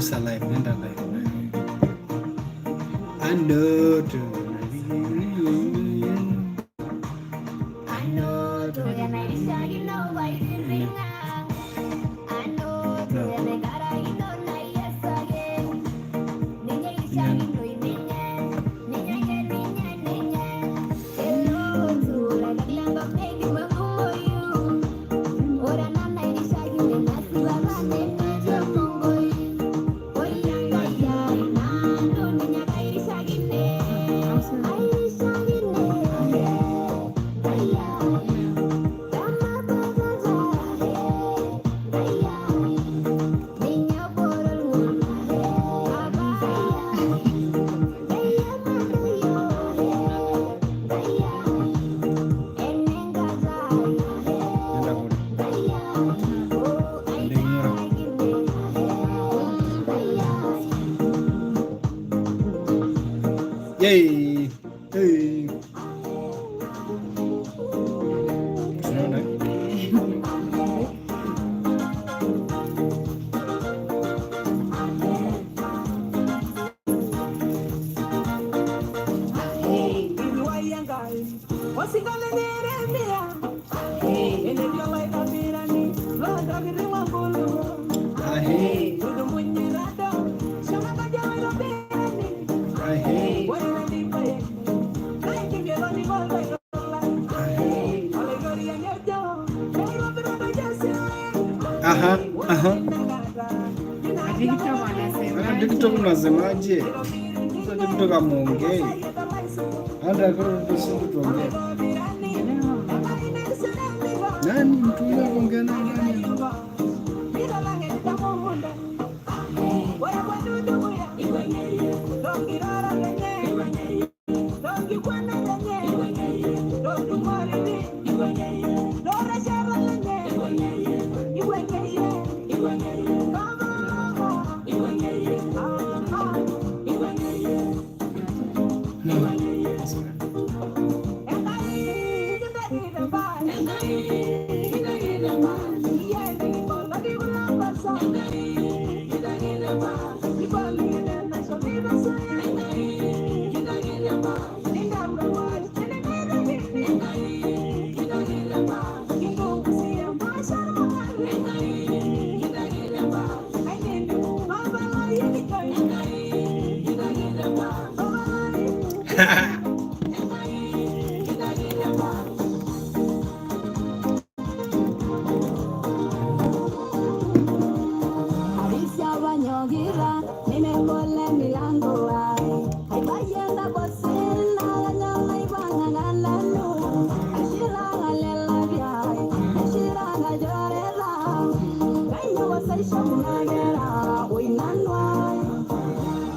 Gusa live, nenda live. Anoto. Nenda kule. Ndingura. Yay! Hey! Unaona? Ahe. Ahe. Ahe. Aha. TikTok Hata wanasemaje? TikTok unasemaje? Sasa TikTok amuongei. Hata kama tuongee. Nani mtu yule kuongea naye nani? No.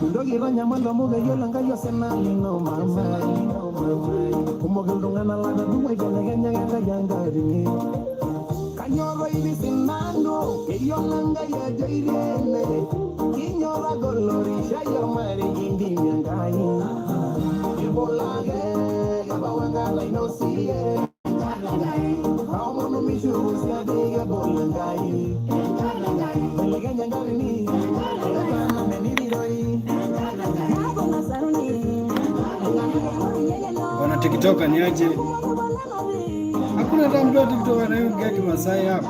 Mintoki aitanyamal amu keyiolo Enkai osina lino mamai. Kumok iltung'anak latadua ibelekenyaka Enkai enkatini. Kanyoo toi pisinanu keyiolo Enkai ajo itii ene. Kinyoo tagolo rishai ormarei kindimie Enkai. Ibolo ake kebau enkata ino siiyie. Kaomonu mishuku siadi kebol Enkai. Belekenya enkatini etaana meniriroi. Wana TikTok ni aje? Hakuna hata mtu wa TikTok anayeongea Kimasai hapa.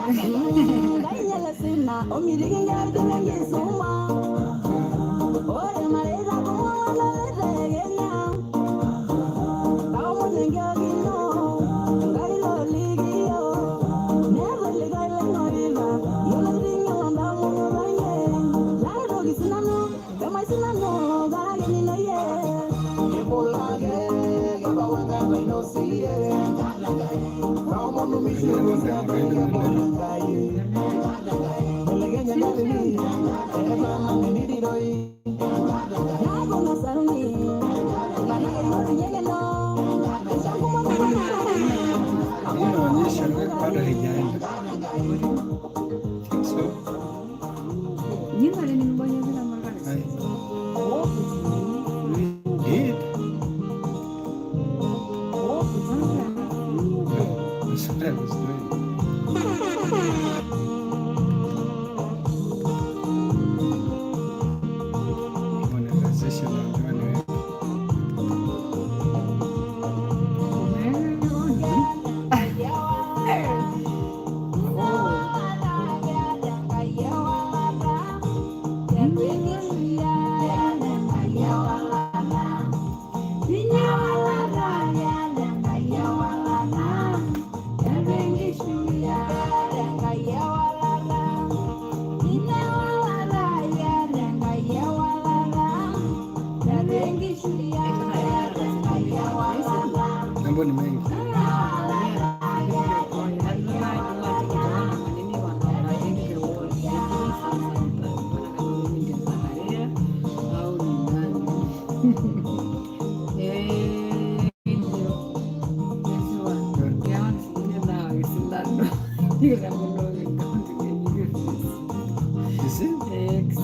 Ibolo ake kebau enkata ino siiyie. Kaomonu mishuku siadi kebol Enkai. Belekenya enkatini etaana meniriroi.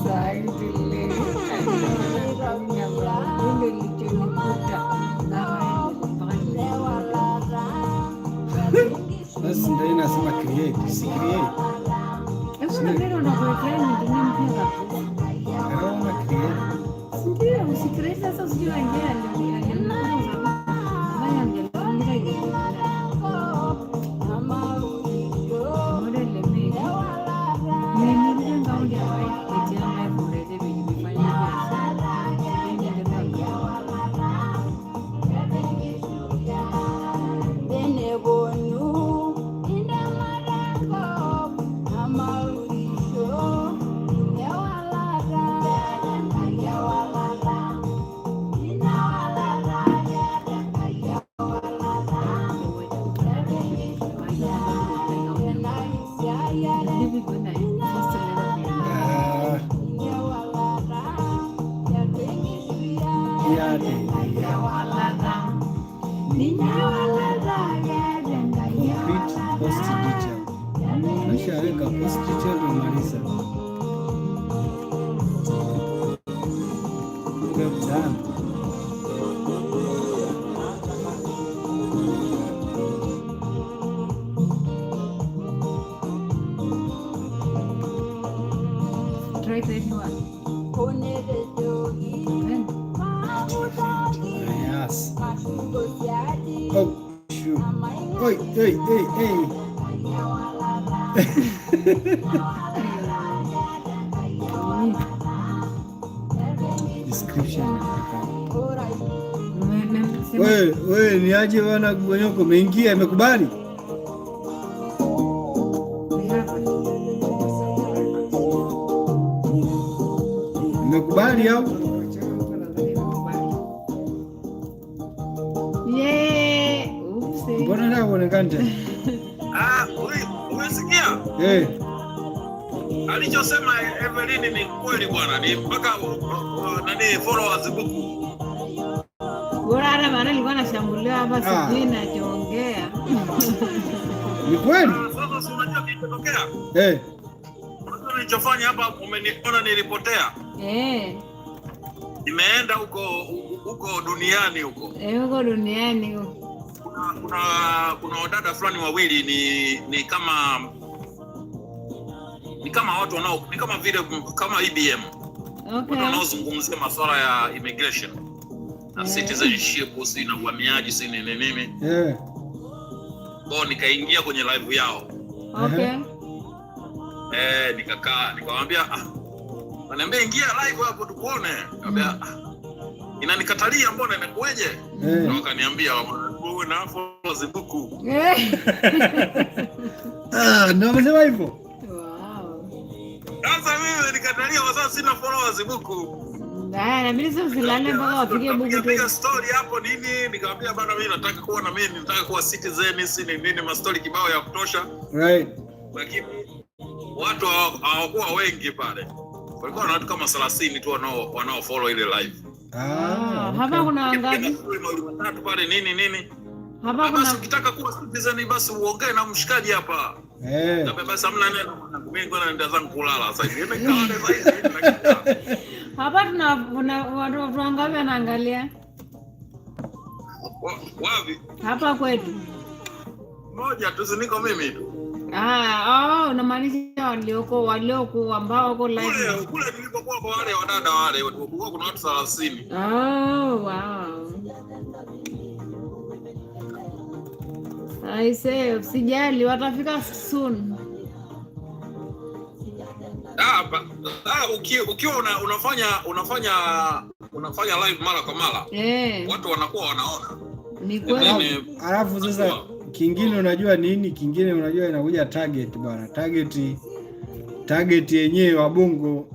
Exactly. Ndio ilichonikuta. Sasa ndio inasema create, si create. Hebu na unakuwekea nyingine mpya kabisa. Naona create. Ndio, usicreate sasa usijue wengine Ah, ya, ya. Complete post detail. Nishaweka post detail umemaliza. Okay, done. Try creating one. Then, Yes. Oh, shoot. Oi, hey, hey, hey. Description inaonekana. We, we ni aje bwana Gonyoko umeingia imekubali? Ni hapa. Imekubali au? Yeah. Oopsie. Mbona nataka kuonekana tena? Ah, umesikia Eh, alichosema Evelyn ni kweli bwana, ni mpaka nani followers buku. Bora hata maana nilikuwa nashambuliwa hapa Ah. sijui nachoongea. Ni kweli? Ah, sasa si unajua kilichotokea? Eh, Unajua nilichofanya hapa, umeniona nilipotea. Nimeenda huko huko duniani huko. Eh, huko duniani huko. Kuna wadada fulani wawili ni kama watu wanao ni kama vile kama EBM, watu wanaozungumzia masuala ya immigration na citizenship, si na uhamiaji, si nini nini. Kwao nikaingia kwenye live yao. Eh, nikakaa nikamwambia, ah, wananiambia ingia live hapo tukuone. Nikamwambia, ah, inanikatalia mbona, inakuweje? Na wakaniambia wewe na followers buku. Ah, ndio amesema hivyo. Sasa mimi nikatalia kwa sababu sina followers buku. Haya, inabidi sasa usilale mpaka wapige buku Nikapiga tu. Story hapo nini, nikamwambia bana, mimi nataka kuwa na mimi nataka kuwa citizen, si ni nini, mastori kibao ya kutosha, lakini watu hawakuwa wengi pale, walikuwa na watu kama 30 tu wanao follow ile live. Ah, Ah, hapa okay. kuna Piga wangapi? story mawili matatu pale nini nini. Hapa Na basi kuna ukitaka kuwa citizen basi uongee na mshikaji hapa. Na basi hamna neno mwanangu, mimi ngoja naenda zangu kulala sasa hivi. Nimekaa sasa hivi. Hapa tuna kuna watu wangapi wanaangalia? Wapi? Hapa kwetu. Moja tu, si niko mimi tu. Ah, oh, unamaanisha walioko ambao wako Kule live. kule nilipokuwa kwa wale wadada wale, kulikuwa kuna watu 30. Oh, wow. I say, usijali watafika soon. Ah, ukiwa unafanya live mara kwa mara, watu wanakuwa wanaona. Ni kweli. Alafu sasa kingine unajua nini? Kingine unajua inakuja target bwana. Target yenyewe wabongo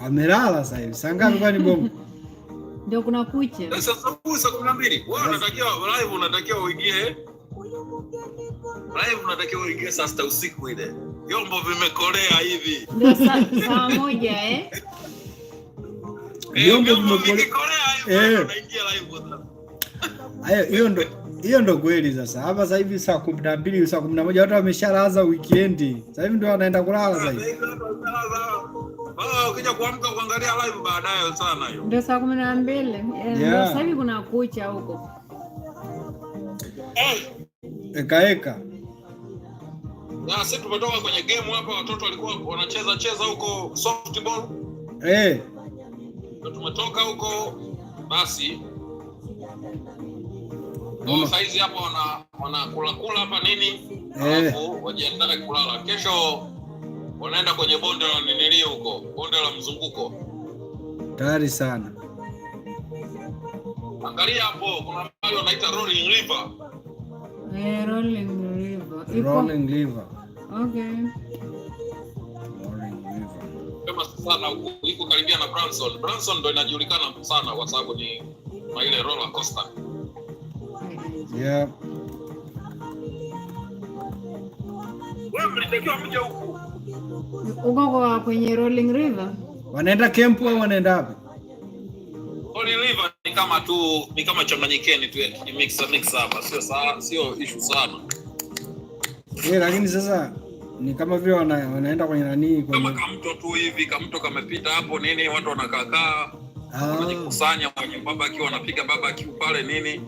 wamelala sasa hivi. Saa ngapi kwani bongo? Ndio kuna kucha. Sasa asubuhi saa 12 wewe unatakiwa live, unatakiwa uingie live, unatakiwa uingie saa 6 usiku, ile vyombo vimekolea hivi. Ndio saa 1, eh? Eh, Vyombo vyombo vimekolea. vikikolea hivi, unaingia live sasa. Hayo hiyo ndo Hiyo ndo kweli sasa. Hapa sasa hivi saa 12, saa 11 watu wameshalaza weekend. Sasa hivi ndio wanaenda kulala sasa hivi. Ah, ukija kuamka kuangalia live baadaye sana hiyo. Ndio saa 12. Ndio sasa hivi kuna kucha huko. Eka eka. Na sisi tumetoka kwenye game hapa, watoto walikuwa wanacheza cheza huko softball. Ndio tumetoka huko basi. Ndio saizi hapa wana kula kula hapa nini? Alafu wajiandae kulala. Kesho wanaenda kwenye bonde la ninilio huko, bonde la mzunguko. Tayari sana. Angalia hapo kuna mahali wanaita Rolling River. Rolling River. Iko. Rolling River. Okay. Rolling River. Kama sana huko iko karibia na Branson. Branson ndo inajulikana sana kwa sababu ni na ile roller coaster. Wewe mlitakiwa mje huku. Uko kwa kwenye Rolling River? Wanaenda camp au wanaenda wapi? Rolling River ni kama tu ni kama changanyikeni tu ya mix mix hapa, sio sio issue sana. Lakini sasa ni kama vile wanaenda kwenye nani, kwenye Kama kamto tu hivi, kamto kamepita hapo nini, watu wanakaa wanajikusanya kwenye barbecue, wanapiga barbecue pale nini.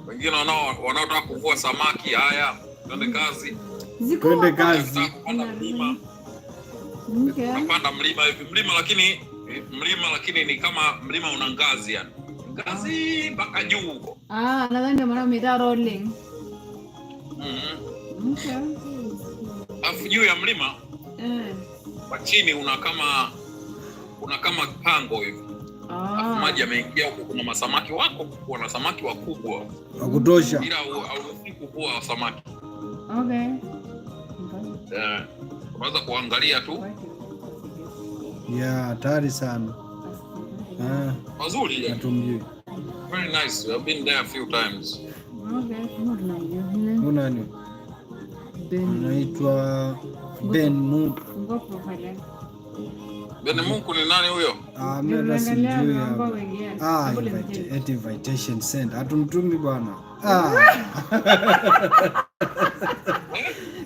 Wengine wanaotaka kuvua samaki, haya twende kazi. Ziko Twende hapa. kazi. Wanataka kupanda mlima. Unapanda mlima hivi, mlima lakini ni kama mlima una ngazi yani. Ngazi mpaka juu huko. Ah, nadhani ndio maana umeita rolling. Alafu juu ya mlima kwa chini una kama pango hivi. Alafu maji yameingia huko, kuna masamaki wako, kuna samaki wakubwa. Wa kutosha. Ila hauruhusiwi kuvua samaki. Unaweza kuangalia tu. Yeah, hatari sana. Mazuri. Hatumjui. Very nice. I've been there a few times. Huyu nani? Ben. Anaitwa Ben Mungu. Fungua profile yake. Ben Mungu ni nani huyo? Mimi hata Ndio sijui naangalia hapa. mambo wengine. Hapo limejaa. Eti invitation send. Hatumtumi bwana.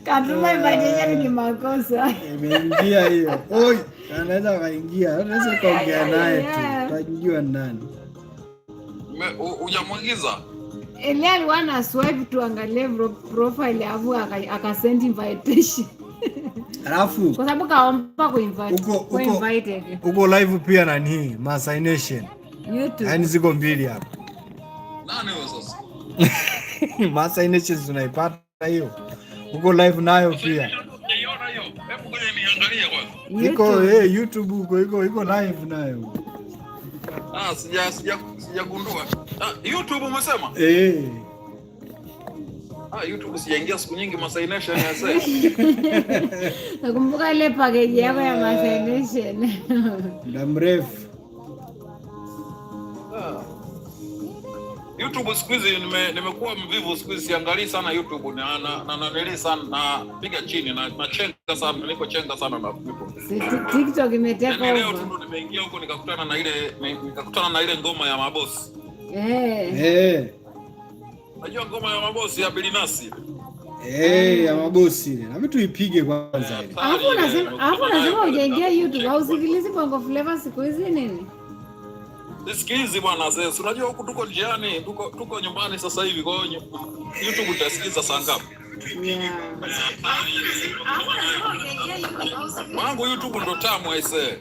Katuma invitation ni makosa. Imeingia hiyo. Oi, anaweza akaingia. Anaweza kaongea naye tu. Tutajua ni nani. Hujamuingiza? Elia alikuwa na swipe tuangalie profile alafu akasend invitation. Alafu kwa sababu kaomba kuinvite. Ku invited. Uko live pia nani? Masai Nation. YouTube. Yaani ziko mbili hapa. Nani huyo sasa? Masai Nation tunaipata hiyo. Uko live nayo pia. Sijaiona hiyo. Hebu ngoja niangalie kwanza. Iko, YouTube. YouTube huko iko live nayo. Sijagundua. YouTube umesema? YouTube sijaingia siku nyingi Masai Nation ya sasa. Nakumbuka ile package yako ya Masai Nation. Muda mrefu. YouTube siku hizi nimekuwa mvivu siku hizi, siangalii sana YouTube na na sana, na piga chini na nachenga sana, niko chenga sana na YouTube. Si, TikTok imeteka Yaani leo over. tu ndo nimeingia huko nikakutana na ile ngoma ya mabosi. Unajua ngoma ya mabosi ya Bilinasi? Ya mabosi ile. Na mimi tuipige kwanza ile. Alafu unasema hujaingia YouTube, hausikilizi Bongo Flava siku hizi nini? Sisikilizi bwana, sasa unajua huku tuko njiani, tuko nyumbani sasa hivi, kwa hiyo YouTube utasikiliza saa ngapi? Mwanangu YouTube ndo tamu aisee.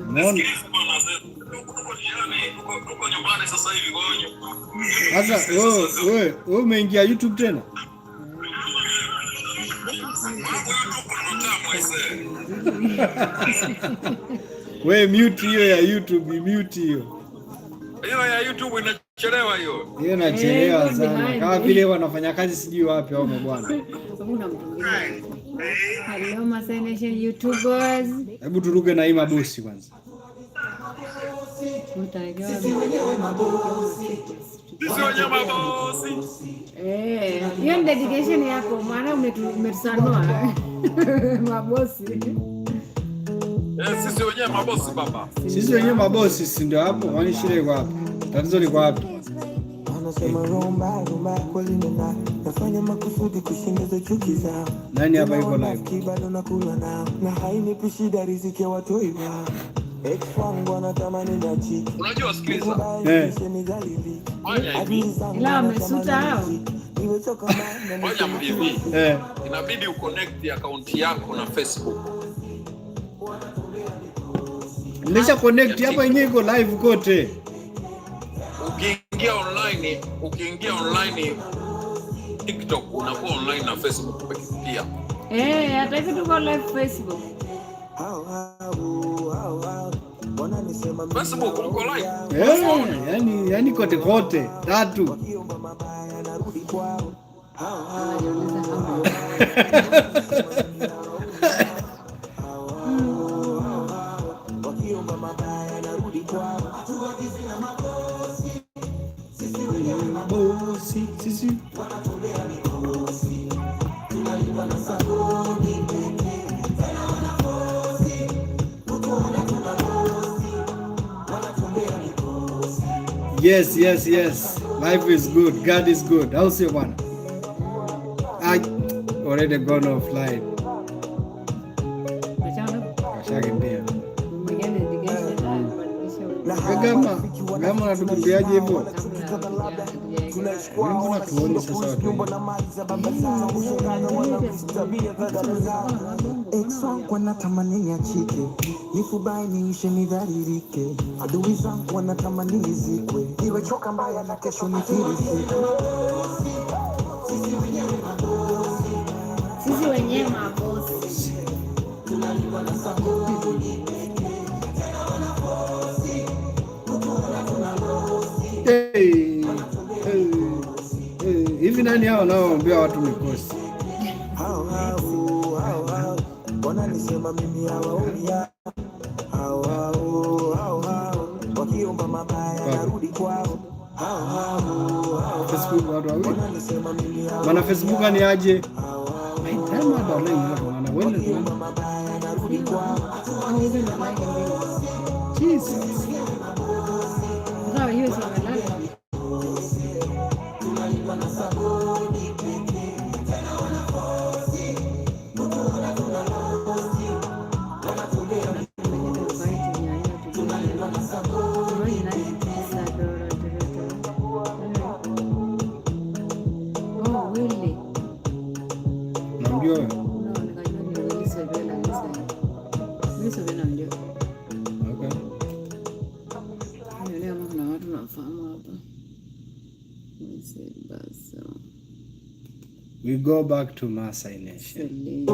Unaona? Sisikilizi bwana, sasa tuko njiani, tuko nyumbani sasa hivi, kwa hiyo Sasa wewe umeingia YouTube tena? Mwanangu YouTube ndo tamu aisee. Wewe mute hiyo ya YouTube, mute hiyo. Hiyo ya YouTube inachelewa hiyo. Hiyo inachelewa sana. Behind. Kama vile wanafanya kazi sijui wapi hao bwana. Hakuna mtu mwingine. Hello Masai Nation YouTubers. Hebu turuke na hii mabosi kwanza. Sisi wenyewe mabosi. Sisi wenyewe mabosi. Hiyo ni dedication yako maana umetusanua. Mabosi. Sisi wenyewe mabosi baba. Sisi wenyewe mabosi, si ndio hapo? Kwani shida iko wapi? Tatizo liko wapi? Wanasema roho mbaya, roho mbaya kweli nina nafanya makusudi kushinda hizo chuki zao. Nani hapa Tena yuko live? Wanafiki bado nakula nao na hainipi shida riziki ya watoi wao. Ex wangu wanatamani niachike. Unajua, sikiliza, Eh. fanya hivi, Ila wamesuta hao. Fanya hivi, Eh, inabidi uconnect akaunti yako na Facebook. Nimesha connect hapa, yenyewe iko live kote. Ukiingia online TikTok unakuwa online na Facebook pia. Eh, hata hivi tuko live Facebook. Facebook uko live. Eh, yani kote kote tatu. Anajiuliza kama Bosi, sisi. Yes. Life is good. God is good. Au sio bwana? I already gone offline. Achana. Kashakimbia. Mwingine digesha na Gama, Gama unatukumbiaje hivyo? Mimi mbona tuoni sasa watu wengi? Ex wangu wanatamani niachike, nifubai niishe nidhalilike, adui zangu wanatamani nizikwe, iwe choka mbaya na kesho nifilisike. Sisi wenyewe mabosi. Hey, hey, hey. Hivi nani hao wanaoambia watu mikosi? Hao hao hao hao wananisema mimi hawaoni hao hao hao hao wakiomba mabaya narudi kwao hao hao hao Facebook watu wawili. wananisema mimi hawaoni Bana Facebook ni aje? hao hao Ai, time hata online watu wana wewe wakiomba mabaya narudi kwao. Au hizo ndo like mbili. Jesus. Sasa hiyo si wamelala. Oh, Willy. Namjua wewe? No, nikajua ni Willy Sevilla, lakini sasa Willy Sevilla namjua. Okay. Nione kama kuna watu nafahamu hapa. Msebaso. We go back to Maasai Nation. Celine.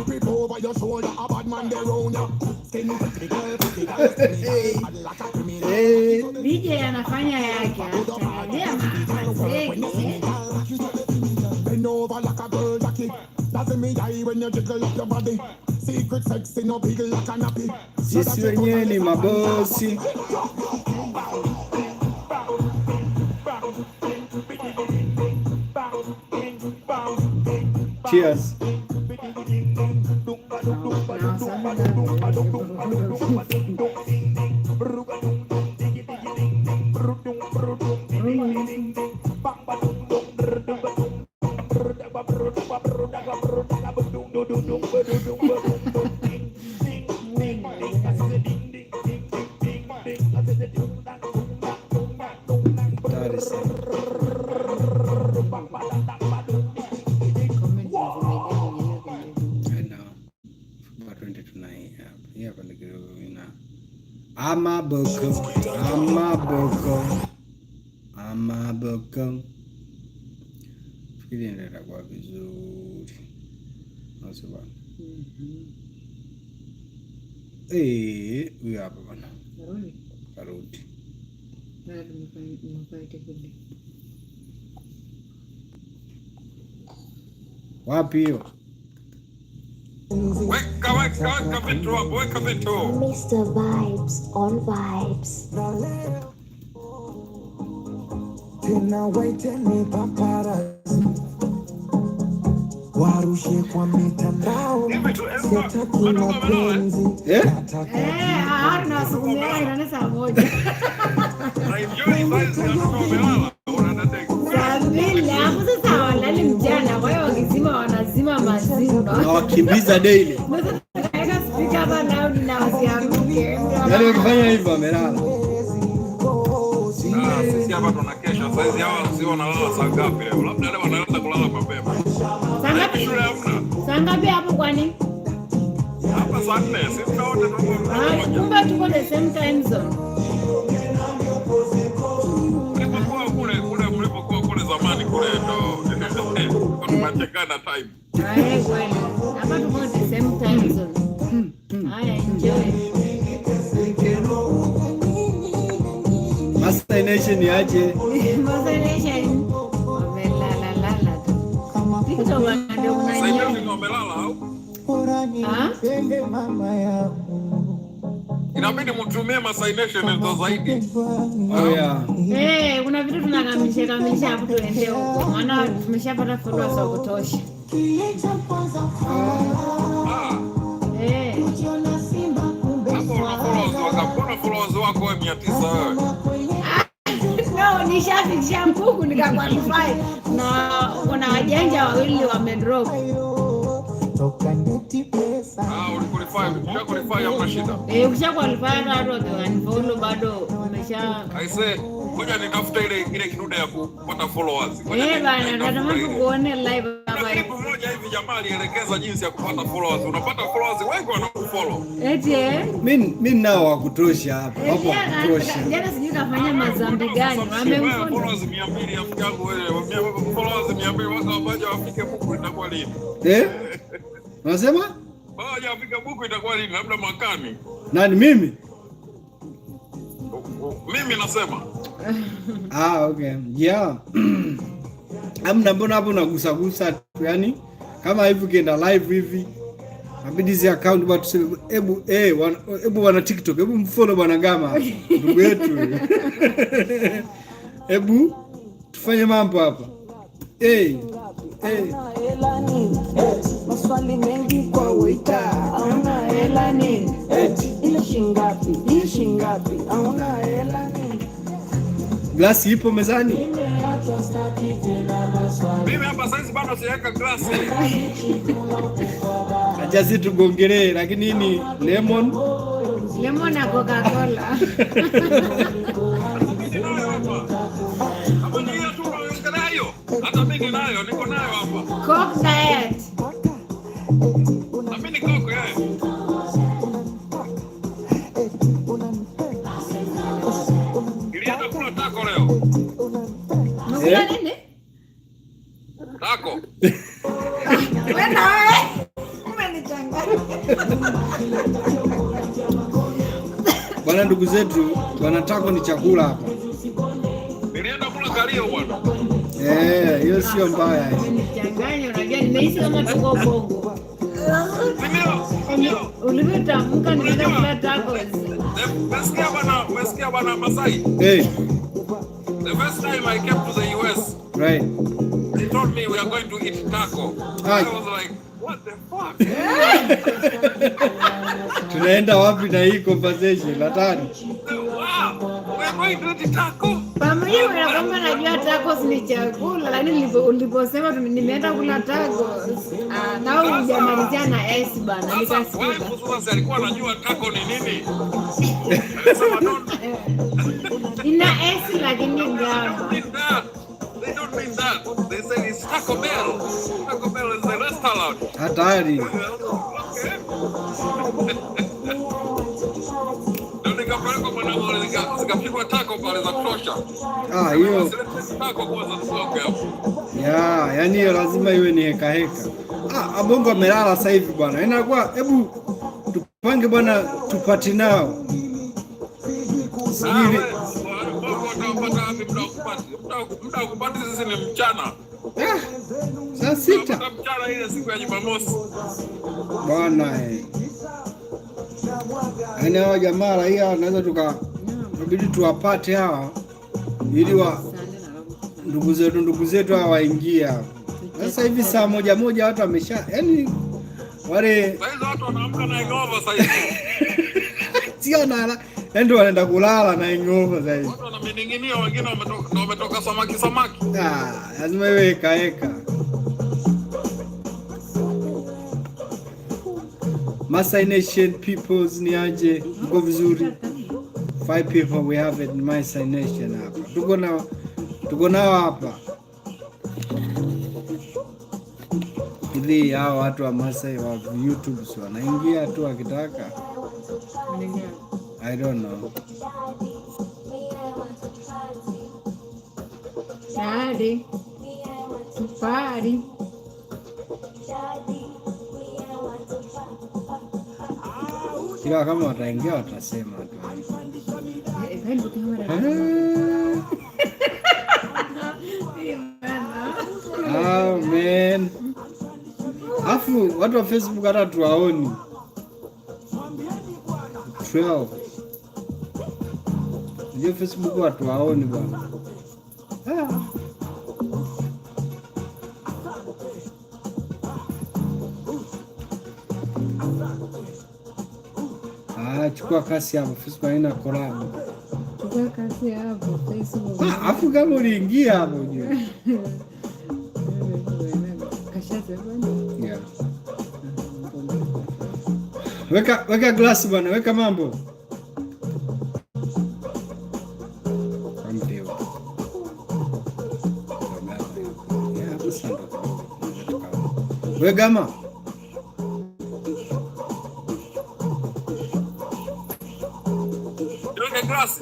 Creep over your shoulder, a bad man they round ya. Skin pretty girl, pretty girl, skinny girl, bad like a criminal. Hey. DJ anafanya yake, anachangalia mazege. Bend over like a girl jockey. That's me eye when you jiggle up your body. Secret sexy, no big like a nappy. Sisi wenyewe ni mabosi. Cheers. Na wasanii Hatari sana. Comment zimejaa wenyewe kwenye I know. But 22 hii hapa. Hii hapa ni kidogo ina Amaboko, Amaboko, Amaboko. Fikiri ndio itakuwa vizuri. Au sio bwana? Eh, huyu hapa bwana. Karudi. Karudi. Bado tumefanya kule. Wapi hiyo? Weka, weka, weka vitu hapo, weka vitu. Mr. Vibes on Vibes. Tena waiteni paparazzi warushe kwa mitandao, Hivi tu, sitaki bado wamelala, eh? mapenzi, Eh? nataka Eh, hao tunawasukumia irane saa 1. Na enjoy saizi watoto wamelala. Unadadeki. Saa 2 hapo sasa hawalali mchana, kwa hiyo wakizima wanazima mazima. Na wakimbiza daily. Sasa tukaweka speaker hapa loud na wasiamke. Yaani wakifanya hivyo wamelala. Ah, sisi hapa tunakesha saizi, hawa si wanalala saa ngapi leo? Labda leo wanaanza kulala mapema. Saa ngapi? Shule hamna. Saa ngapi hapo kwani? Hapa saa 4, sisi wote tuko Ah, mmoja. kumbe tuko the same time zone. Mlipokuwa kule kule mlipokuwa kule zamani kule ndo tunachekana time. Haya kweli. Hapa tuko the same time zone. Haya, enjoy. Master Nation aje? Master Nation wamelala lala tu. TikTok ndio Sasa kuna hivi nyanya. wamelala au? bora Ah? nipende mama yangu Inabidi mtumie Masai Nation ndo zaidi. Oh yeah. Eh, kuna vitu tunakamilisha kamilisha hapo tuende huko. Maana tumeshapata followers wa kutosha. Ah, Eh. hapo una followers wako, mbona followers wako wewe 900 wewe? No, nishafikisha mbuku nikaqualify na kuna wajanja wawili wamedrop. toka ndeti pesa Ah, uliqualify, ukisha qualify hamna shida. Eh, ukisha qualify hata watu wakiunfollow bado umesha. I say, ngoja nitafute ile kidude ya kupata followers. Ngoja Eh, bana, nitafute natamani ile. kuone live Kuna hapa. clip moja hivi jamaa alielekeza jinsi ya kupata followers. Unapata followers wengi wanakufollow. Eti eh? Mi nao wa kutosha hapa, Eh, wapo wa kutosha. Jana sijui kafanya mazambi gani. Wewe Wamemfollow. followers 200 rafiki yangu wewe, followers 200 waka wabaja wafike buku itakuwa lini? Eh? Unasema? Waja wafike buku itakuwa lini? Labda mwakani. Nani mimi? Mimi nasema. Ah, okay. Yeah. Amna, mbona hapo unagusagusa tu yani kama hivi ukienda live hivi nabidi hizi account bwana tuseme hebu hebu wana TikTok hebu mfollow bwana Gama ndugu yetu. Hebu tufanye mambo hapa. Eh. Eh. Hela nini? Maswali mengi kwa waiter, hauna hela nini? Ile shingapi? Hii shingapi? Hauna hela nini? Glasi ipo mezani? Nimeachwa staki tena maswali. Mimi hapa saizi bado sijaweka glasi. Acha si tugongelee lakini hii ni lemon. Lemon na Coca-Cola. Mimi ninayo hapa. Hapa ni hiyo tu unaongelea hiyo. Hata mimi ninayo, niko nayo hapa. Coke diet. Na mimi ni Coke eh. Nilienda kula taco leo. Umekula nini? Taco. Wewe na wewe. Umenichanganya. Bwana, ndugu zetu wanataka ni chakula hapa. Nilienda kula kalio bwana. Eh, hiyo sio mbaya hiyo. Umenichanganya, unajua nimehisi kama tuko Bongo. Ndio, ndio. Ulivyotamka nilienda kula tacos. Umesikia bwana, umesikia bwana Masai? Hey, The first time I came to the US, right. they told me we are going to eat taco. Aye. I was like, what the fuck? Tunaenda wapi na hii conversation? Hatari. Wow, we are going to eat taco. Pamoja na kwamba najua tacos ni chakula, lakini uliposema nimeenda kula tacos, ah, na wewe hujamalizia na S bana, Sasa nikasikia. wife sasa alikuwa anajua taco ni nini. Alisema don't Ina S lakini gamba. mean that. They don't mean that. They say it's Taco Bell. Taco Bell is a restaurant. Hatari. Okay. Ndio nikapelekwa mwanangu, zikapigwa taco pale za kutosha. Ah, hiyo Wasilete taco kwanza tutoke hapo. ya, yani hiyo lazima iwe ni heka heka. Ah, Abongo amelala sasa hivi bwana. Inakuwa hebu tupange bwana tupati nao. Ah, wewe, Bongo utapata wapi muda wa kupati? Muda wa kupati sisi ni mchana. Ah, saa 6 mchana ile siku ya Jumamosi. Bwana eh. Yaani hawa jamaa raia wanaweza inabidi tuwapate hawa ili wa ndugu zetu hawa waingie hapa. Sasa hivi saa moja moja watu wamesha, yaani wale Sasa watu wanaamka na hangover sasa hivi. Sio na yaani ndio wanaenda kulala na hangover sasa hivi. Watu wanamining'inia, wengine wametoka samaki samaki. Ah, lazima iwe eka eka. Masai Nation peoples ni aje? Mko vizuri? Five people we have it in Masai Nation hapa. Tuko nao hapa. Hivi hao watu wa Masai wa YouTube si wanaingia tu wakitaka? I don't know. Tayari. Tupari. Ila kama wataingia watasema tu. Ah, man. Afu watu wa Facebook hata tuwaoni. 12. Ndio Facebook watu waoni bwana. Ah. Ah, chukua kasi hapo, Facebook haina collab. Chukua kasi hapo Facebook. Ah, afu kama uliingia hapo ujue. Yeah. Weka glasi bwana, weka mambo. Ampewa. Yeah, hapo sasa ndo kidogo. We Gama. Weka glasi.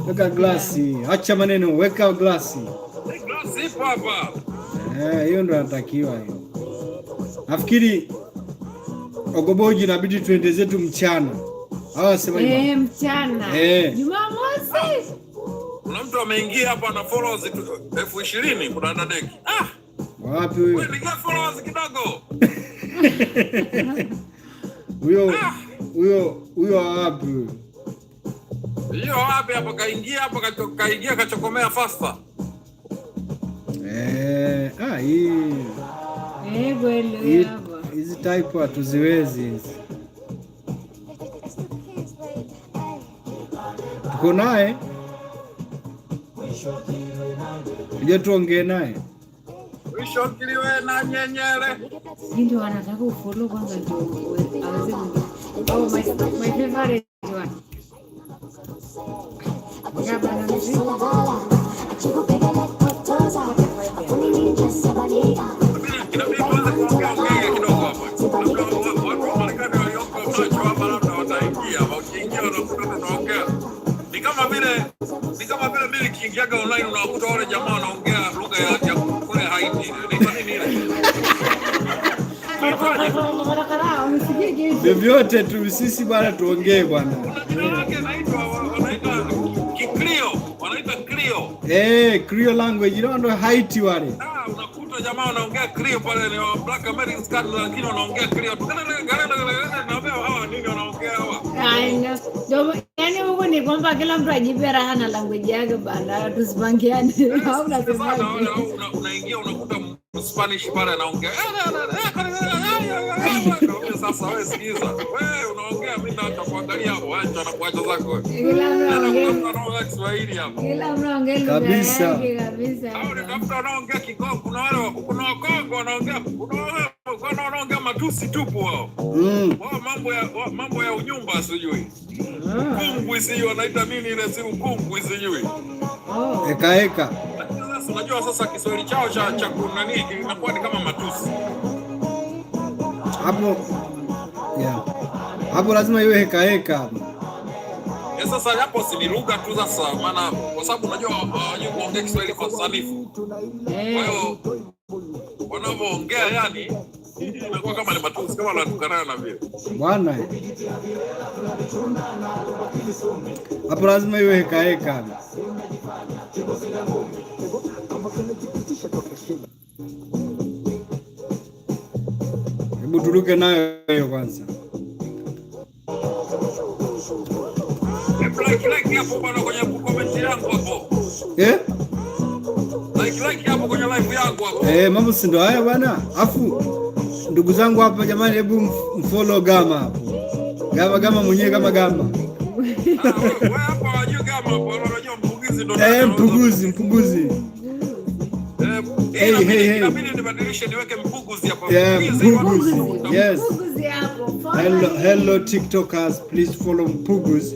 Weka glasi. Acha maneno, weka glasi. Glasi ipo hapa. Eh, hiyo ndo natakiwa hiyo. Nafikiri Ogoboji inabidi tuende zetu mchana. Hawa sema Eh, mchana. Eh. Jumamosi. Kuna mtu ameingia hapa na followers 20,000 kuna dadeki. Ah, Wapi huyo? wewe niga followers kidogo. Huyo wapi huyo? Hiyo wapi hapo kaingia hapo kaingia kachokomea faster. Eh, ah hii. Eh, kweli hapo. Hizi type hatuziwezi hizi. Tuko naye. Kuja tuongee naye. Wishokiliwe na nyenyere. Ndio wanataka ufollow kwanza ndio aweze kuingia. Oh, my favorite one. Ya bana mziki. Inabidi tuanze kuongea ongea kidogo hapa. Labda watu wa Marekani walioko macho hapa labda wataingia. Wakiingia wanakuta tunaongea. Ni kama vile mimi nikiingiaga online unawakuta wale jamaa wanaongea lugha ya kule Haiti. Inaitwa nini ile? Vyovyote tu sisi bwana tuongee bwana. Kuna jina lake inaitwa, wanaita Kikrio, wanaita Krio. Eh, Creole language ndio ndo Haiti wale. Ah, unakuta jamaa wanaongea Krio pale ni wa Black Americans lakini wanaongea Krio. Naambia hawa nini wanaongea hawa? I know. Ndio, yaani huku ni kwamba kila mtu ajipe raha na language yake bana, tusipangiane. Au unasemaje? Unaingia unakuta Spanish pale anaongea. Sasa wewe sikiza. Wewe unaongea, mimi naacha kuangalia hapo, acha na kuacha zako. Kila mtu aongee. Anaongea Kiswahili hapo. Kila mtu aongee lugha Kabisa. yake kabisa. Au nitafuta wanaongea Kikongo, kuna wale kuna Wakongo wanaongea, kuna wale wanaongea matusi tupu wao. Wao mambo ya unyumba sijui. Ukungwi sijui wanaita nini ile, si ukungwi sijui. Oh. Eka eka. Lakini sasa unajua sasa Kiswahili chao cha kunani inakuwa ni kama matusi. Hapo yeah. Hapo lazima iwe heka heka hapo. Sasa hapo si ni lugha tu sasa, maana kwa sababu unajua hawajui kuongea Kiswahili kwa usanifu. Kwa hiyo wanavyoongea yani inakuwa kama ni matusi, kama wanatukana na vile. Bwana. Hapo lazima iwe heka heka. Hebu turuke nayo hiyo kwanza. Hebu like like hapo bwana kwenye comment yangu hapo. Eh? Like like hapo kwenye live yangu hapo. Eh, mambo si ndo haya bwana. Afu ndugu zangu hapa jamani, hebu mfollow Gama hapo. Gama Gama mwenyewe kama Gama. Ah, wewe hapo unajua kama hapo unajua mpuguzi ndo. Eh, mpuguzi, mpuguzi. Eh, Hey, hey, hey. Inabidi nibadilishe niweke mpuguzi hapo. Yeah, Mpuguzi. Mpuguzi. Yes. Mpuguzi hapo. Follow Hello, him. Hello TikTokers, please follow Mpuguzi.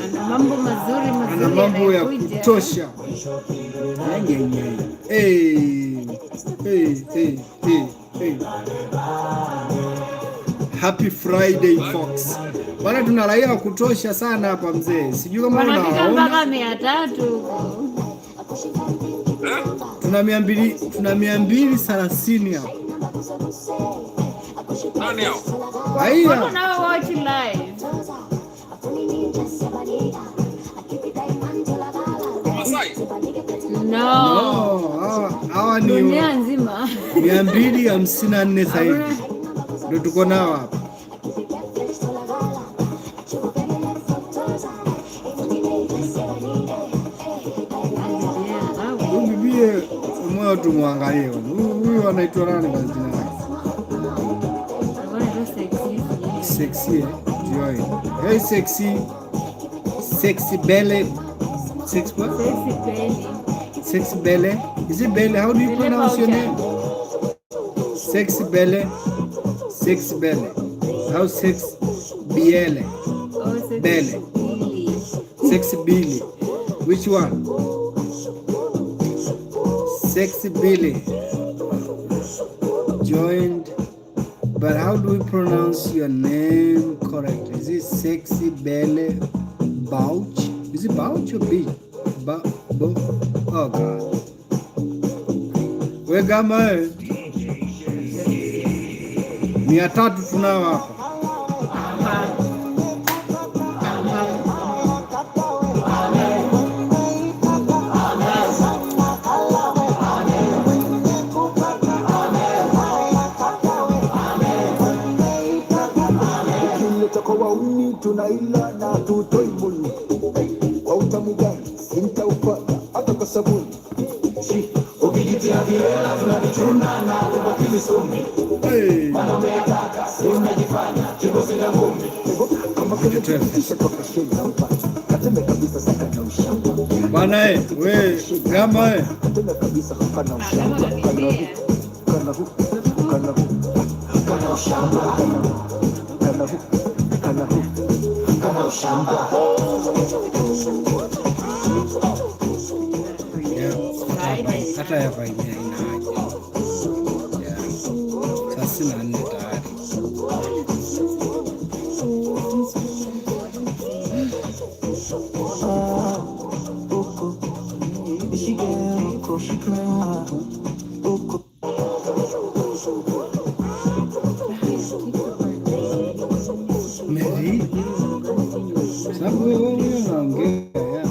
Ana mambo mazuri mazuri Ana mambo ya yanayokuja. kutosha. Hey, hey, hey, hey, hey. Happy Friday, folks. Bwana, tuna raia wa kutosha sana hapa mzee. Sijui kama Wanafika unawaona. mpaka 300 huko. Eh? Tuna 230 hapa. Nani hao? Raia. Watu wanao watch live. Masai. No. No, hawa ni Dunia nzima. 254 sasa hivi. Ndio tuko nao hapa. Huyu bibie mmoja tumwangalie. Huyu anaitwa nani kwa jina lake? Sexy, eh? Joy. Hey sexy. Sexy Belle. Sex what? Sexy belly. Sexy Belle. Is it Belle? How do you Belle pronounce your Boucher. name? Sexy Belle. Sexy Belle. How sex Biele. Oh, sexy Belle. belly. Sexy Billy. Which one? Sexy Billy. Joined. But how do we pronounce your name correctly? Is it Sexy Belle Bouch? Is it Bouch or B? Ba, bo? Oh God. We Gama, eh? 300 tunao hapa. Amba. Amba. Amba. Ukileta kwa wauni tunaila na tutoi muni. Kwa utamu gani sintaupata hata kwa sabuni. Shi, ukijitia viela tunavichuna na tubaki misumi. Hey. Wanameyataka si unajifanya kibosi na ngumi. Kama kile kitisha toka shamba. Kateme kabisa saka na ushamba. Bana eh, we Gama eh. Kateme kabisa hapa na ushamba. Kana hu, kana hu, kana hu, kana ushamba. Kana hu, kana hu, kana ushamba. Yeah. Hata hapa yenyewe haina haja. Yeah. 34 tayari. Uko, ishige uko, uko. Mary? Sababu wewe unaongea ya.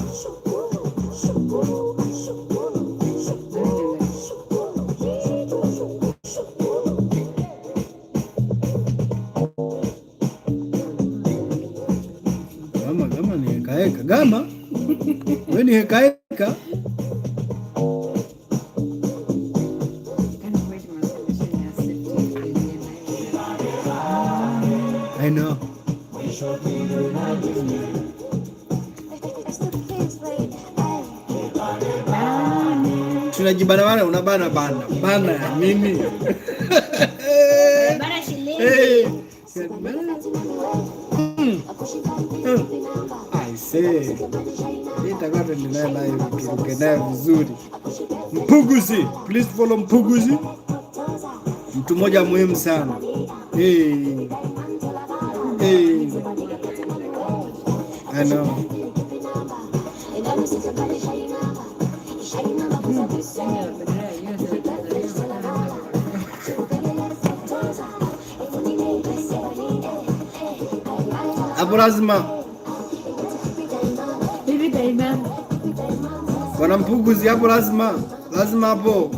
Gama Gama ni heka heka. Gama? Wewe ni heka heka. Can't wait machine ya safety yenye nayo. I know. It's the kids, right? Ay. Tunajibana bana, unabana bana. Bana ya nini? Bana shilingi. Hey. Mm. I say. Hii itakuwa tuendelee live turuke nayo vizuri. Mpuguzi, please follow Mpuguzi. Mtu mmoja muhimu sana. Hey. Hey. I know. Kenya bendera ya US na Tanzania Hapo lazima Hivi daima. Bwana Mpuguzi hapo lazima lazima hapo.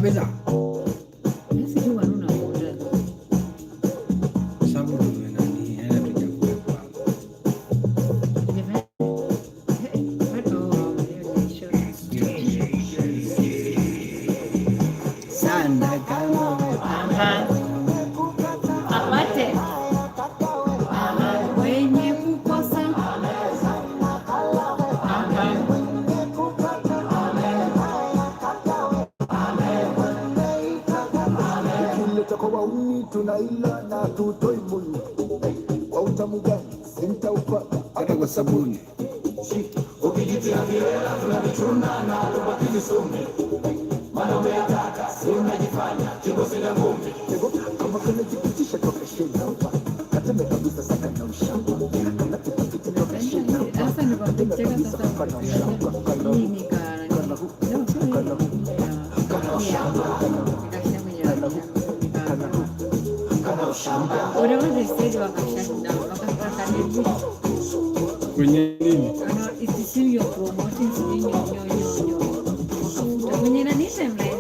Kabisa. Sijui kwa nini unavuta. Sababu tumenani, hela tujakuwepo hapa. Hujafanya? Oh, hiyo ni short. Sana kama Aha. Apate. Aha. Wenye kukosa. Aha. Ukileta kwa wauni tunaila na tutoi munyu. Kwa utamu gani sintaupata Hata kwa sabuni. Ukijitia viela tunavichuna na tubaki sume. Maana umeyataka si unajifanya kikosi na ngumi. Kama kanajipitisha toka shina kateme kabisa saka na ushamba kanatipita toka shina. Sasa nilikuwa nikicheka sasa. Hii no, sio hii. Yeah. Nikashare kwenye nikaambiwa whatever they said, wakashut down, wakadelete. Kwenye nini? No, it seems you're promoting sijui nyo nyo nyo nyo. Wakafuta kwenye nani timeline.